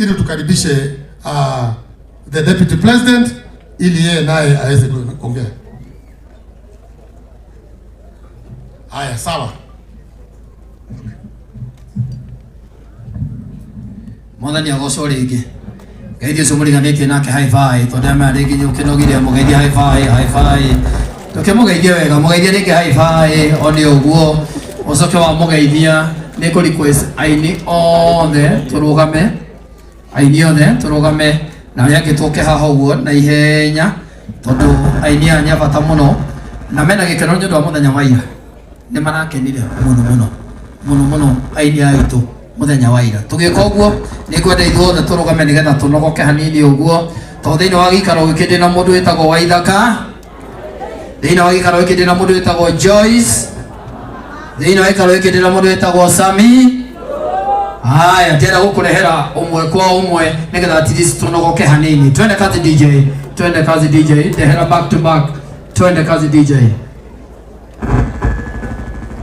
ili tukaribishe the deputy president ili yeye naye aweze kuongea. Haya, sawa. Mwathani agocwo rĩngĩ. Ngeithie ũcio mũriganĩtie nake high five, tondũ ndamenya rĩngĩ nĩ ũkĩnogire, mũgeithie high five, high five. Tũkĩmũgeithie wega, mũgeithie rĩngĩ high five, o nĩ ũguo. Ũcoke wamũgeithia, nĩ kũ request aini othe tũrũgame, aini othe tũrũgame, na arĩa angĩ tũke haha ũguo na ihenya, tondũ aini aya nĩ a bata mũno, na mena gĩkeno nĩ ũndũ wa mũthenya wa ira. Nĩ marakenire mũno mũno mũno mũno aini aya aitũ mũthenya wa ira. Tũgĩka ũguo nĩ ngwenda ithuothe tũrũgame nĩgetha tũnogoke hanini ũguo, tondũ thĩinĩ wa gĩikaro gĩkĩ ndĩna mũndũ wĩtagwo Waithaka, thĩinĩ wa gĩikaro gĩkĩ ndĩna mũndũ wĩtagwo Joyce, thĩinĩ wa gĩikaro gĩkĩ ndĩna mũndũ wĩtagwo Sami. Haya, ndĩrenda gũkũrehera ũmwe kwa ũmwe nĩgetha at least tũnogoke hanini. Twende kazi DJ, twende kazi DJ, ndehera back to back, twende kazi DJ.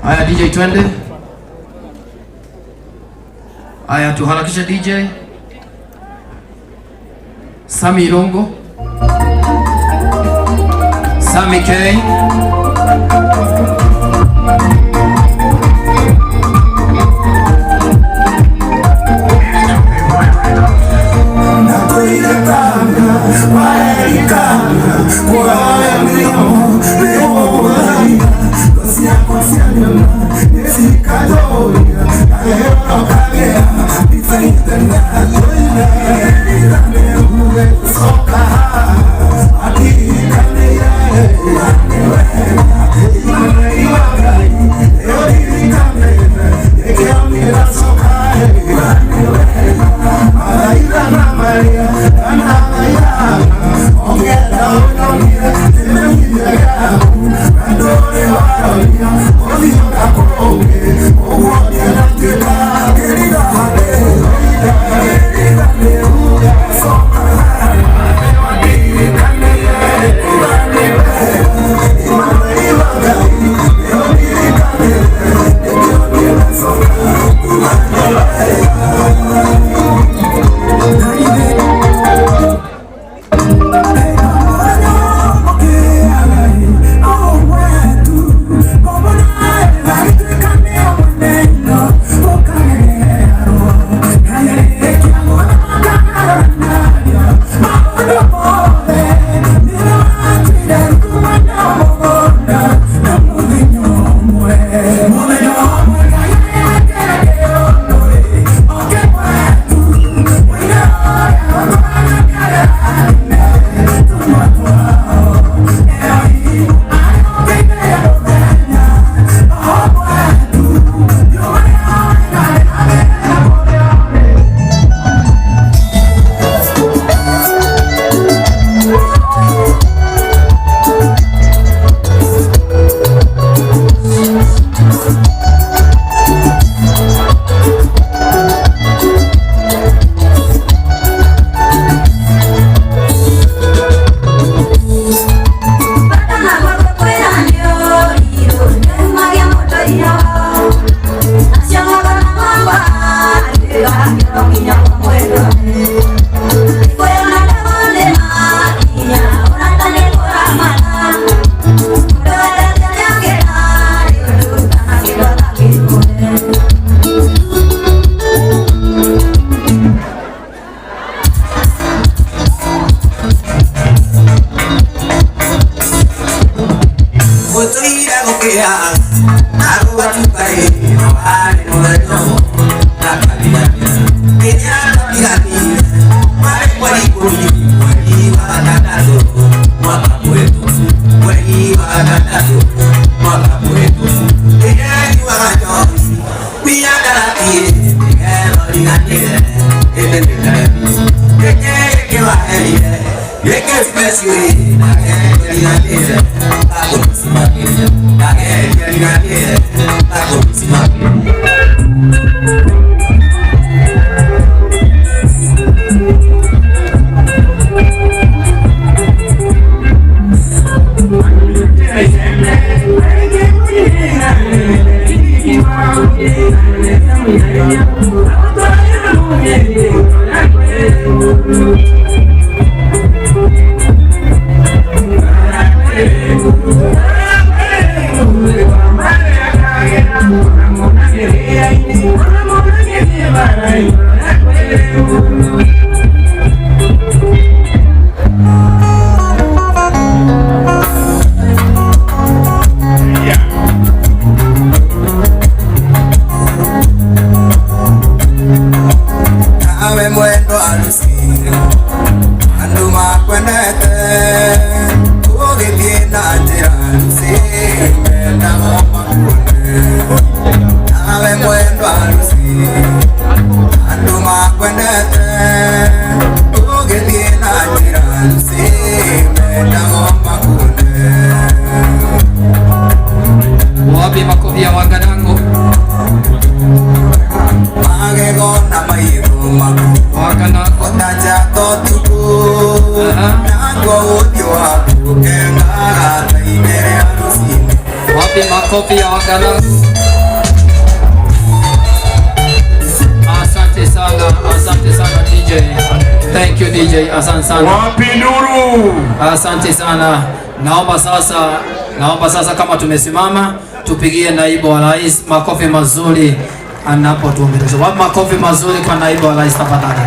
Haya DJ, twende. Haya, tuharakishe DJ. Sami Irongo, Sami K. Yeah. Nawe mwendo arusi andu makwendete ugithie na njira arusi mendaga makuone. Nawe mwendo arusi andu makwendete ugithie na njira arusi mendaga makuone. Wapi makofi ya Wagadango? Magego na maitho maku Wagadango. Otaja totuku nango ũthiũ waku ũkengaga ta ime rĩa rũcinĩ. Wapi makofi ya Wagadango? Asante sana, asante sana DJ. Thank you DJ, asante sana. Wapi nuru? Asante sana. Naomba sasa kama tumesimama tupigie naibu wa rais makofi mazuri anapotuongelesha. Wapi makofi mazuri kwa naibu wa rais tafadhali?